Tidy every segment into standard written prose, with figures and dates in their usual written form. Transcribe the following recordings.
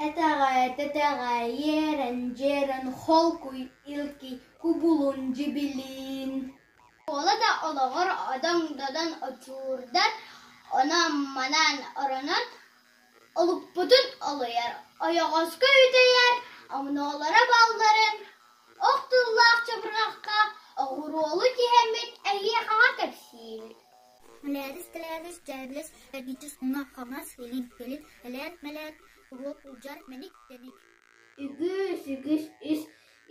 Этэҕэ-тэтэҕэ иэрэн-дьиэрэн холкуй илкий кубулун дьибилин Уола да олоҕор одоҥ-додон очуурдар, онон-манан оронон олукпутун олуйар, ойоҕоско үтэйэр, омнуолара балларын, ох тыллаах чабырҕахха оҕуруолу тиһэммит эһиэхэҕэ кэпсиибит. Мэлээрис-тэлээрис, дьээбэлэс, эргичис уҥа-хаҥас, илин-кэлин, элээр-мэлээр, уруок улдьаар, мэник-тэник. Үгүс-үгүс ис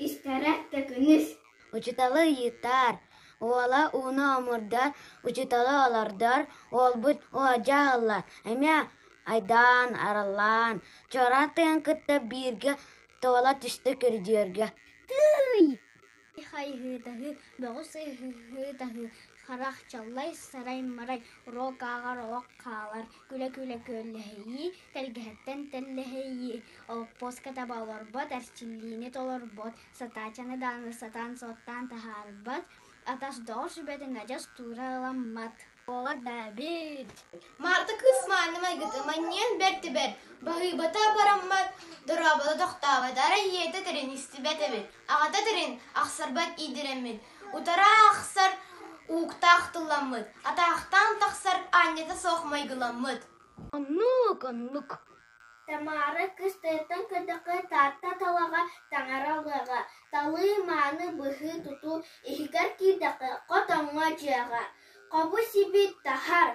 истэрэ төкүнүс Учууталы ыйытар, уола ууну омурдар, учууталы олордор, уолбут уодьа ылла, эмиэ айдаан араллаан, чуораан тыгын кытта бииргэ туола түстэ көрүдүөргэ «Тыый!» Хайыһыытаһыы, бөҕү сыһыытаһыы, харах чаллай, сарай-марай, уруок ааҕар олох хаалар, күлэ-күлэ күөлэһийии, тэлгэһэттэн тэллэһийии, олоппоско таба олорбот, эрчиллиини толорбот, сатаачаны даҕаны сатаан суоттаан таһаарбат, атас доҕор сүбэтин адьас туура ыламмат. Буолар да эбит. Марта кыыс мааны майгыта манньыйан бэрт бэрт, баһыыбата бараммат, дорообото тохтообот, арай ийэтэ тэрин истибэт эбит, аҕата тэрин ахсарбат иидирэммит, утара ахсар ууктаах тылламмыт, атаахтаан тахсар аанньата суох майгыламмыт. Оннук, оннук. Тамара кыс тыаттан көрдөххө Таатта талаҕа таҥара лыаҕа, талыы-мааны быһыы-тутуу иһигэр киирдэххэ хотоҥҥо дьиэҕэ, хобу-сиби таһар,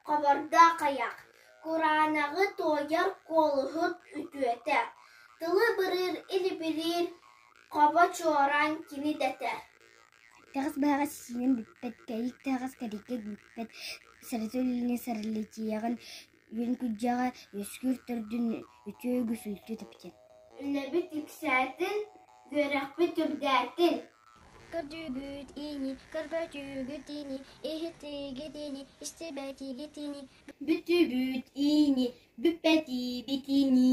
хобордоох айах, кураанаҕы туойар куолуһут үтүөтэ, тылы бырыыр илибириир хобо чуораан кини дэтэр. Итэҕэс быһаҕас сиинэн бүппэт, кэрик таһаҕас кэриккэ бүппэт, сарыта үлэни сарылытыаҕын Үөн күрдьэҕэ үөскүүр төрдүн үтүө үгүс үлтү тэптин Үлэбит үксээтин, үөрэхпит үрдээтин Көрдүүгүт ини, көрбөтүгүт ини, иһиттигит ини, истибэтигит ини Бүтүбүт ини, бүппэтибит ини.